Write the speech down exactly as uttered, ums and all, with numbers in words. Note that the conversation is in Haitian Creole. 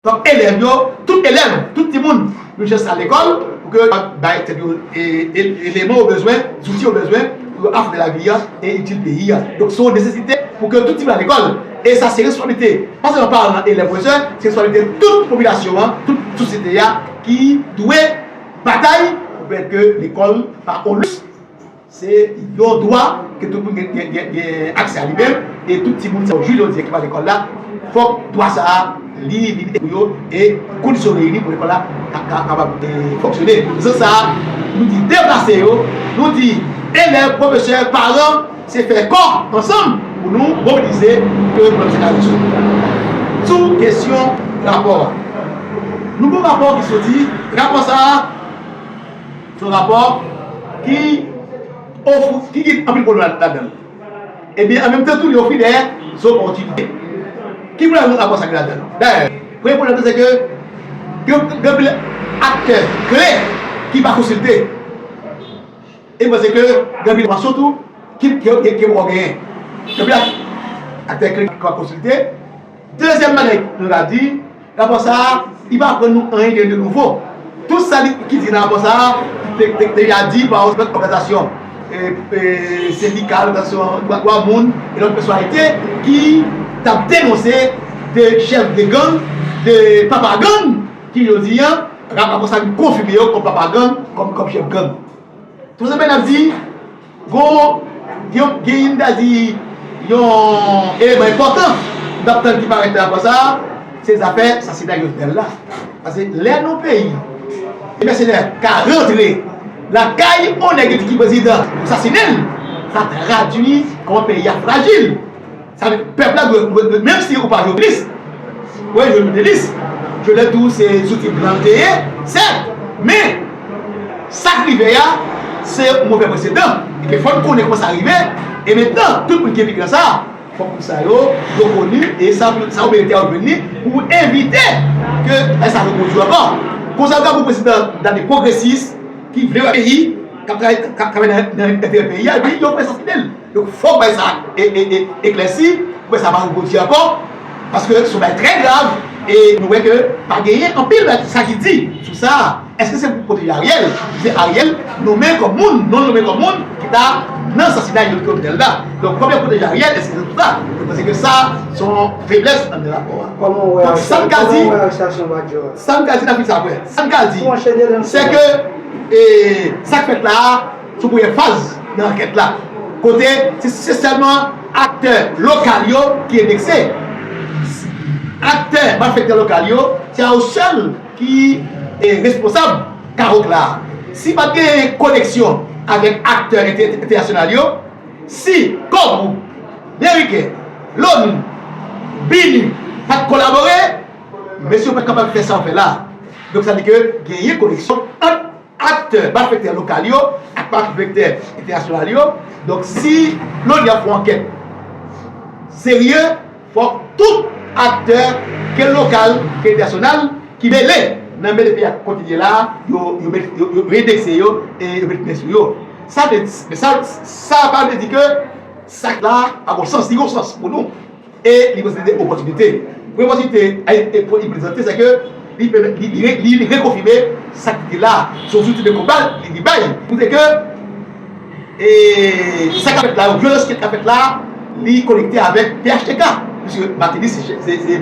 Donk, elèv yo, tout elèv, tout timoun, yo chans al lekòl pou ke bay tèt yo e, e, eleman yo bezwen, zouti yo bezwen pou yo afwonte lavi a e itil peyi a. Donk, se yon nesesite pou ke tout timoun al lekòl. E sa se responsablite, pa sèlman paran, elèv, pwofesè, se responsablite tout popilasyon an, tout sosyete a ki dwe batay pou pèmèt ke lekòl pa yon laks. Se yon dwa ke tout moun gen, gen, gen, gen aksè a li menm, e tout timoun, se jodi ki pa lekòl la, fòk dwa sa a, li vin pou yo, e kondisyon reyini pou lekòl la ka, ka, kapab, e, fonksyone. Se sa, nou di deplase yo, nou di elèv, pwofesè, paran, se fè kò ansanm pou nou mobilize ke pwoblèm sa ka rezoud. Sou kesyon rapò a, nou gen rapò ki soti, rapò sa a, se yon rapò ki ofri, ki gen anpil pwoblèm ladan l. Ebyen, an menm tan tou, li ofri de zopòtinite. Ki pwoblèm rapò sa gen ladan l? Dayè, premye pwoblèm nan, se ke gen, gen anpil aktè kle ki pa konsilte. E m panse ke gen anpil enfòmasyon tou ki, ki, ki, ki poko genyen. Gen anpil ak-, aktè kle ki pa konsilte. Dezyèm bagay nou ta di, rapò sa a, li pa aprann nou anyen de, de nouvo. Tout sa li, ki di nan rapò sa a, te, te, te deja di pa yon lòt òganizasyon, e, e, sendikal, òganizasyon dwa, dwa moun, e lòt pèsonalite ki t ap denonse de chèf de gang, de papa gang, ki jodi a, rapò sa a vin konfime yo kòm papa gang, kòm, kòm chèf gang. Tout sa n ap di, gon, gen, gen youn ta di yon eleman enpòtan n ap tann ki parèt nan rapò sa a, se zafè sasinay Jovenel la. Paske lè nan yon peyi, yon mèsenè ka rantre lakay yon nèg yo di ki prezidan pou sasinen l, sa tradui kòman peyi a frajil. Sa vle di, pèp la dwe, dwe, dwe, menm si ou pa Jovenelis, ou Jovenelis, Jovenel tou se zouti blan l te ye, sèt, men sa k rive a, se yon move presedan. Epi fò n konnen kòman sa rive, e mentnan, tout moun ki enplike nan sa, fòk moun sa yo, yo koni, e sa, sa yo merite a yo jwenn li, pou evite ke sa repwodui ankò. Konsa, w ka gon prezidan dade pwogresis, ki vle wè peyi, k ap travay, k ap travay nan, nan enterè peyi a, epi yo vle sasinen l. Donk, fòk bagay sa e, e, e, eklèsi, pou bagay sa pa repwodui ankò, paske se yon bagay trè grav, e nou wè ke pa genyen anpil bagay sa ki di sou sa. Èske se pou pwoteje Ariel? Se Ariel nonmen kòm moun, non nonmen kòm moun, ki ta nan sasinay Jovenel la. Donk, kòm yo pwoteje Ariel, èske se pou sa? Mwen panse ke sa, se yon feblès anndan rapò a. Kòman w wè Donk, sa m ka di, kòman w wè arestasyon Badio a? Sa m ka di, n ap fin sa apre. Sa m ka di, Pou anchene nan se ke, e, sa k fèt la a, sou premyè faz nan ankèt la. Kote se, se sèlman aktè lokal yo ki endekse. Aktè malfektè lokal yo, se yo sèl ki, e, responsab kawok la. Si pa t gen koneksyon avèk aktè entè-, entènasyonal yo, si Core Group, Meriken, l'ONU, BINUH pa t kolabore, mesye yo pa t kapab fè sa yo fè la. Donk, sa vle di ke genyen koneksyon ant aktè malfektè lokal yo ak malfektè entènasyonal yo. Donk, si l'ONU ap fè yon ankèt serye, fòk tout aktè, ke lokal, ke entènasyonal, ki mele nan mete peyi a kote l ye la, yo, yo, met, yo, yo endekse yo e yo met men sou yo. Sa vle di, men sa, sa pa vle di ke sa la pa gon sans, li gon sans pou nou. E li prezante de opòtinite. Premye opòtinite li prezante, se ke li, li, li, li rekonfime sa ki te la. Se yon zouti de konba li, li bay. Pou di ke, e, sa k ap fèt la, vyolans ki ap fèt la, li konekte avèk P H T K. Piske Martelly se, se, se